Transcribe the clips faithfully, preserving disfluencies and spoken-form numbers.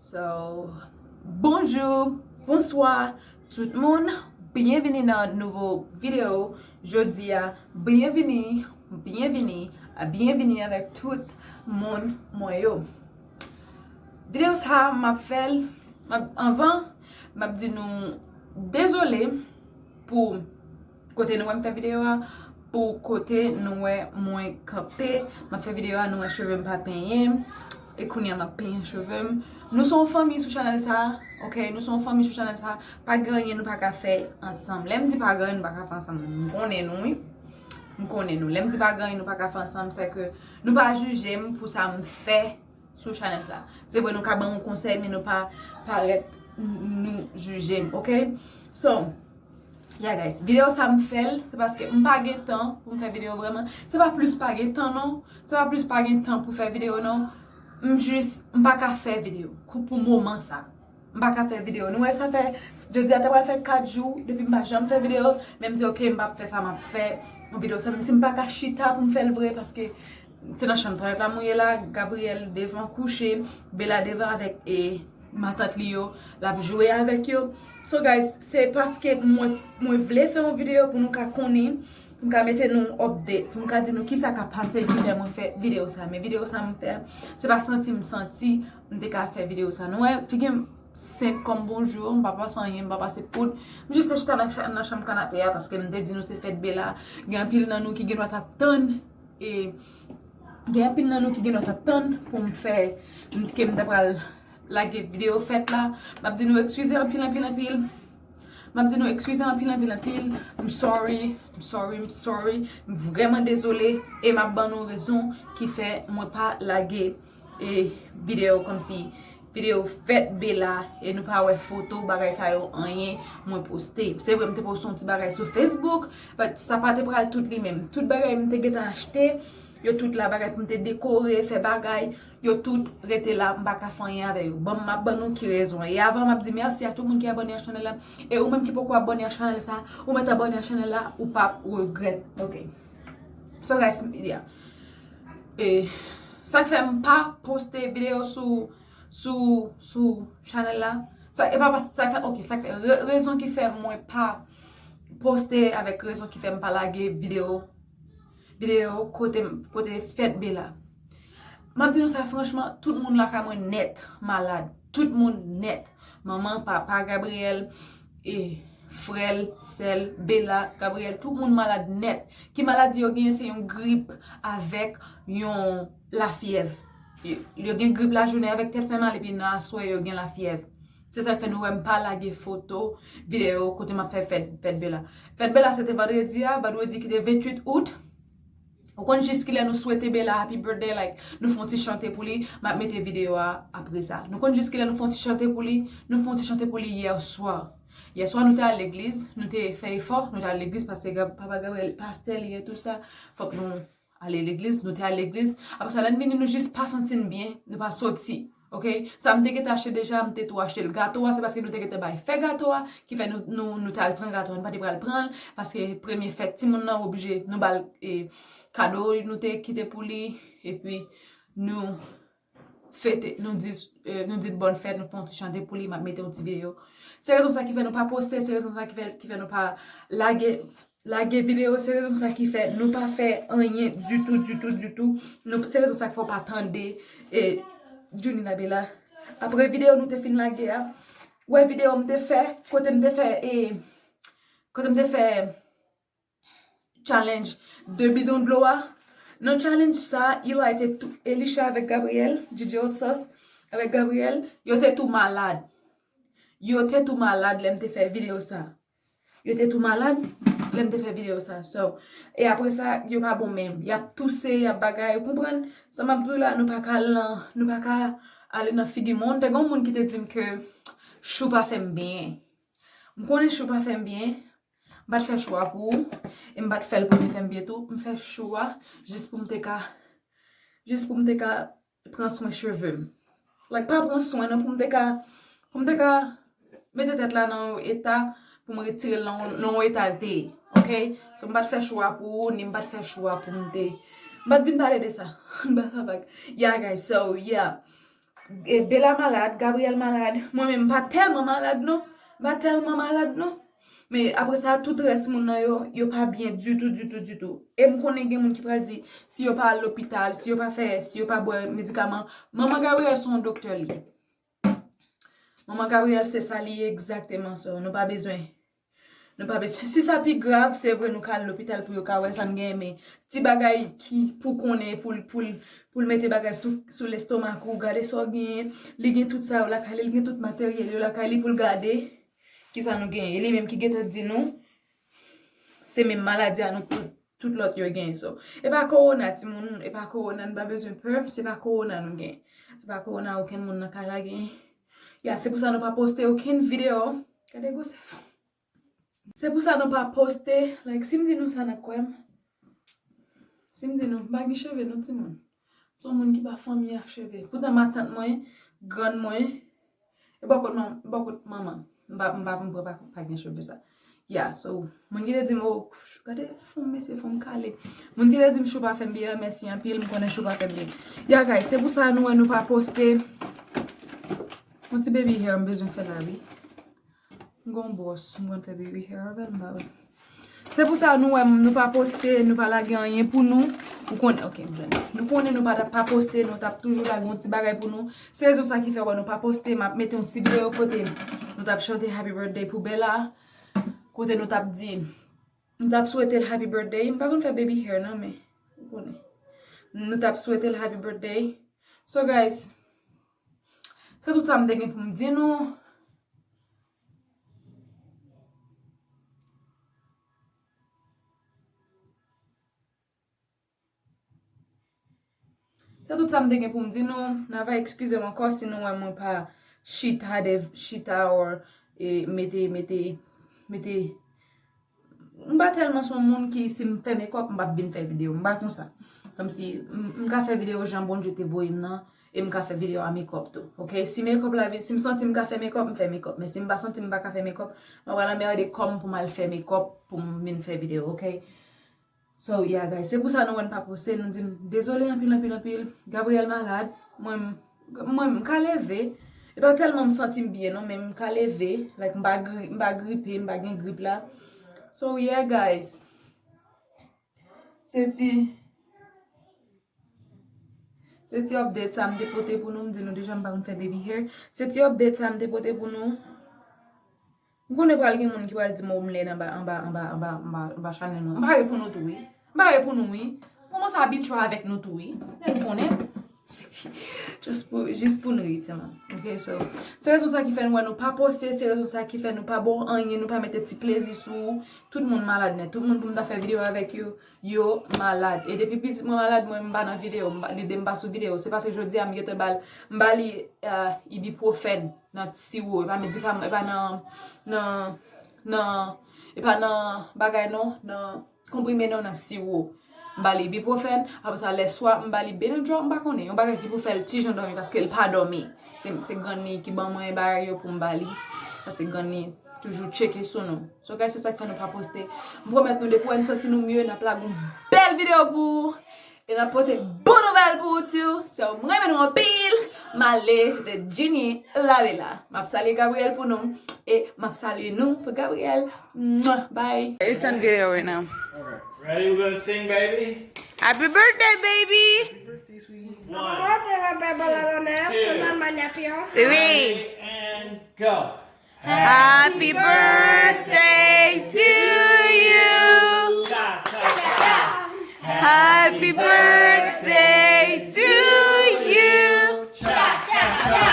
So, bonjou, bonswa tout moun. Byenvini nan nouvo videyo jodi a. Byenvini, byenvini, byenvini avèk tout moun mwen yo. Videyo sa a, m ap fè l, m ap, anvan, m ap di nou dezole pou kote nou wè m fè videyo a, pou kote nou wè mwen kanpe. M ap fè videyo a, nou wè cheve m pa penyen. E kounye a m ap penyen cheve m. Nou se yon fanmi sou chanèl sa a, ok? Nou se yon fanmi sou chanèl sa a. Pa gen anyen nou pa ka fè ansanm. Lè m di pa gen anyen nou pa ka fè ansanm, m konnen nou, wi. M konnen nou. Lè m di pa gen anyen nou pa ka fè ansanm, se ke nou pa jije m pou sa m fè sou chanèl sa. Se vre, nou ka ban yon konsèy, men nou pa parèt n-, nou jije m, ok? So, yeah guys, videyo sa m fè l, se paske m pa gen tan pou m fè videyo vrèman. Se pa plis pa gen tan non, se pa plis pa gen tan pou fè videyo non. M jis, m pa ka fè videyo kou pou moman sa. M pa ka fè videyo. Nou wè sa fè, jodi a ta pral fè kat jou depi m pa janm fè videyo, men m di ok, m p ap fè sa, m ap fè yon videyo sa, menm si m pa ka chita pou m fè l vre, paske se nan chanm twalèt la mwen ye la, Gabriel devan kouche, Bella devan avèk e matant li yo, l ap jwe avèk yo. So guys, se paske mwen, mwen vle fè yon videyo pou nou ka konnen, pou m ka mete nou update, pou m ka di nou kisa k ap pase ki fè mwen fè videyo sa. Men videyo sa m fè, se pa santi m santi m te ka fè videyo sa. Nou wè, figi m senp kòm bonjou, m pa pase anyen, m pa pase poud. M jis te chita nan cha-, nan chanm kanape a, paske m te di nou se fèt Bella. Gen anpil nan nou ki gen dwa t ap tann, e gen anpil nan nou ki gen dwa t ap tann pou m fè, m, ke m ta pral lage videyo fèt la. M ap di nou eskize anpil, anpil, anpil. M ap di nou eskize anpil, anpil, anpil. M sorry, m sorry, m sorry. M vrèman dezole. E m ap ban nou rezon ki fè mwen pa lage e videyo kòmsi videyo fèt Bella e nou pa wè foto bagay sa yo anyen mwen poste. Se vre m te poste yon ti bagay sou Facebook, but sa pa te pral tout li menm. Tout bagay m te gentan achte, yo tout la, bagay pou m te dekore, fè bagay, yo tout rete la, m pa ka fè anyen avè yo. Bon, m ap ban nou ki rezon. E avan m ap di mèsi a tout moun ki abòne a chanèl la. E ou menm ki poko abòne a chanèl sa, ou mèt abòne a chanèl la, ou p ap regrèt. Ok. So guys, yeah. E sa k fè m pa poste videyo sou, sou, sou chanèl la. Sa, e pa pas-, sa k fè, ok, sa k fè, re-, rezon ki fè mwen pa poste avèk rezon ki fè m pa lage videyo, videyo kote m, kote fèt Bella. M ap di nou sa franchman, tout moun lakay mwen nèt malad. Tout moun nèt. Manman, papa Gabriel, e frè l, sè l, Bella, Gabriel, tout moun malad nèt. Ki maladi yo genyen? Se yon grip avèk yon lafyèv. Yo, yo gen grip lajounen avèk tèt fè mal, epi nan aswè yo gen lafyèv. Se sa k fè nou wè m pa lage foto, videyo kote m ap fè fèt, fèt Bella. Fèt Bella se te vandredi a, vandredi ki te venntuit out. Ou konn jis kilè nou swete Bella happy birthday, like, nou fè yon ti chante pou li, m ap mete videyo a apre sa. Nou konn jis kilè nou fè yon ti chante pou li, nou fè yon ti chante pou li yè swa. Yè swa nou te al legliz, nou te fè efò, nou te al legliz paske Gab-, papa Gabriel pastè li e tou sa, fòk nou ale legliz, nou te al legliz. Apre sa, lè n vini, nou jis pa santi n byen, nou pa soti. Ok? Sa m te gentan achte deja, m te tou achte l. Gato a, se paske nou te gentan bay fè gato a, ki fè nou, nou, nou t al pran gato a. Nou pa te pral pran l, paske premye fèt timoun nan, oblije, nou ba l, e, kado nou te kite pou li, epi nou fete, nou di, e, nou di l bòn fèt, nou fè yon ti chante pou li, m ap mete yon ti videyo. Se rezon sa ki fè nou pa poste, se rezon sa ki fè, ki fè nou pa lage lage videyo, se rezon sa ki fè nou pa fè anyen ditou, ditou, ditou. Nou, se rezon sa ki fè w pa tande, e, Junina Bella. Apre videyo nou te fin lage a, wè videyo m te fè, kote m te fè, e, kote m te fè challenge de bidon dlo a. Nan challenge sa, Eli te tou, Elisha avèk Gabriel, D J Hot Sauce avèk Gabriel, yo te tou malad. Yo te tou malad lè m te fè videyo sa. Yo te tou malad lè m te fè videyo sa. So, e apre sa, yo pa bon menm. Y ap touse, y ap bagay, ou konprann? Sa m ap di w la, nou pa ka al nan, nou pa ka ale nan figi moun. Te gen yon moun ki te di m ke chou pa fè m byen. M konnen chou pa fè m byen. M pa t fè chou a pou ou, e m pa t fè l pou l te fè m byen tou. M fè chou a jis pou m te ka, jis pou m te ka pran swen cheve m. Like, pa pran swen non, pou m te ka, pou m te ka mete tèt la nan yon eta, pou m retire l nan yon, nan yon eta l te ye, ok? So, m pa t fè chou a pou ou, ni m pa t fè chou a pou m te, m pa t vin pale de sa. M pa sa vag. Yeah, guys, so, yeah. E, Bella malad, Gabriel malad. Mwen menm, m pa tèlman malad non. M pa tèlman malad non. Men apre sa, tout rès moun nan yo, yo pa byen ditou, ditou, ditou. E m konnen gen moun ki pral di, si yo pa al lopital, si yo pa fè, si yo pa bwè medikaman, manman Gabriel se yon doktè li ye. Manman Gabriel se sa li ye egzakteman, so nou pa bezwen. Nou pa bezwen. Si sa pi grav, se vre nou ka al lopital pou yo ka wè sa n genyen, men ti bagay ki pou konnen, pou l, pou l, pou l mete bagay sou, sou lestomak ou, gade sa w genyen, li gen tout sa yo lakay li, li gen tout materyèl yo lakay li pou l gade kisa nou genyen. E li menm ki gentan di nou, se menm maladi a nou tout, tout lòt yo genyen. So, e pa kowona, timoun, e pa kowona, nou pa bezwen pè, se pa kowona nou genyen. Se pa kowona okenn moun nan kay la genyen. Ya, se pou sa nou pa poste okenn videyo. Gade gwosè fanm. Se pou sa nou pa poste. Like, si m di nou sa, n ap kwè m. Si m di nou, m pa gen cheve non, timoun. M se yon moun ki pa fanmi ak cheve. Poutan matant mwen, grann mwen, e bò kot manm-, bò kot manman. M pa, m pa, m pa, pa, pa gen cheve sa. Ya, so, moun ki te di m, oh, gade fanm, mesye, fanm kale. Moun ki te di m chou pa fè m byen, mèsi anpil, m konnen chou pa fè m byen. Ya, guys, se pou sa nou wè nou pa poste. Yon ti baby hair m bezwen fè la, wi. M gon bwòs, m konn fè baby hair avè l, m pa wè. Se pou sa nou wè m, nou pa poste, nou pa lage anyen pou nou. Ou konnen, ok, m jwenn. Nou konnen nou pa t ap pa poste, nou t ap toujou lage yon ti bagay pou nou. Se rezon sa ki fè wè nou pa poste, m ap mete yon ti videyo kote nou t ap chante Happy Birthday pou Bella. Kote nou t ap di, nou t ap swete l Happy Birthday. M pa konn fè baby hair non, men ou konnen. Nou t ap swete l Happy Birthday. So guys, se tout sa m te gen pou m di nou. Se tout sa m te gen pou m di nou. N a va eskize m ankò si nou wè mwen pa chita de, chita or, e, mete, mete, mete M pa tèlman se yon moun ki, si m fè makeup, m p ap vin fè videyo. M pa konsa. Kòmsi, m, m ka fè videyo jan Bondye te voye m nan, e m ka fè videyo a makeup tou. Ok? Si makeup la vin, si m santi m ka fè makeup, m fè makeup. Men si m pa santi m pa ka fè makeup, m ap pral anmède kò m pou m al fè makeup pou m vin fè videyo, ok? So, yeah, guys, se pou sa nou wè n pa poste, nou di n dezole anpil, anpil, anpil. Gabriel malad, mwen, mwen, m ka leve. E pa tèlman m santi m byen, non, men m ka leve. Like, m pa gri-, m pa gripe, m pa gen grip la. So, yeah, guys. Se ti, se ti update sa m te pote pou nou. M di nou deja m pa konn fè baby hair. Se ti update sa m te pote pou nou. M konnen pral gen moun ki pral di m, "Oh, m lèd anba, anba, anba, anba, anba, anba chanèl mwen." M pare pou nou tou, wi. M pare pou nou, wi. M kòmanse abitye avèk nou tou, wi. Men m konnen. Just pou, jis pou n ri, timoun. Ok, so, se rezon sa ki fè nou wè nou pa poste, se rezon sa ki fè nou pa ba w anyen, nou pa mete ti plezi sou ou. Tout moun malad nèt. Tout moun pou m ta fè videyo avèk yo, yo malad. E depi pitit mwen malad, mwen m pa nan videyo, m pa, lide m pa sou videyo. Se paske jodi a m gentan ba l, m ba li, euh, ibuprofèn nan siwo, e pa medikaman, e pa nan, nan, nan, e pa nan bagay non, nan konprime non, nan siwo. M ba li ibuprofèn, apre sa lèswa, m ba li Benadryl, m pa konnen, yon bagay ki pou fè l ti jan dòmi, paske l pa dòmi. Se, se grann li ki ban mwen bagay yo pou m ba li, paske grann li toujou tcheke sou nou. So, guys, se sa k fè nou pa poste. M pwomèt nou, depi wè n santi nou mye, n ap lage yon bèl videyo pou ou. E n ap pote bon nouvèl pou ou tou. So, m renmen nou anpil. M ale, se te Jenny Labella. M ap salye Gabriel pou nou. E m ap salye nou pou Gabriel. Mwah, bye. It's on video right now. Ready? We gonna sing, baby? Happy birthday, baby! One, two, three. And go. Happy birthday to you. Cha, cha, cha. Happy birthday to you. Cha, cha, cha.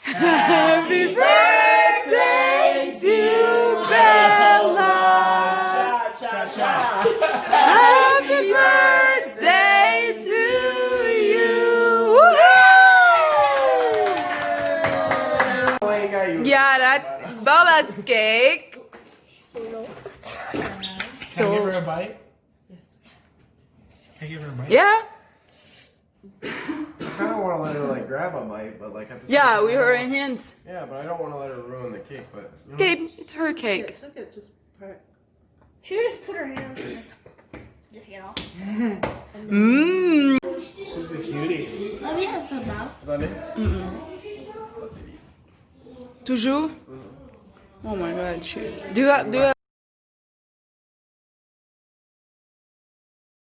Happy birthday to Bella. Cha, cha, cha. Happy birthday to you. Woohoo! Yeah, that's Bella's cake. Can I give her a bite? Can I give her a bite? Yeah. I kind of want to let her like grab a bite, but like at the same Yeah, time, we I don't her want- hands. Yeah, but I don't want to let her ruin the cake. But you know, Cake, it's her cake. Yeah, she'll get just part. She just put her hands in this. Just get off. Mmm. She's a cutie. Let me have some, Mom. Tande? Toujou? Oh my god, shit. Do you, do you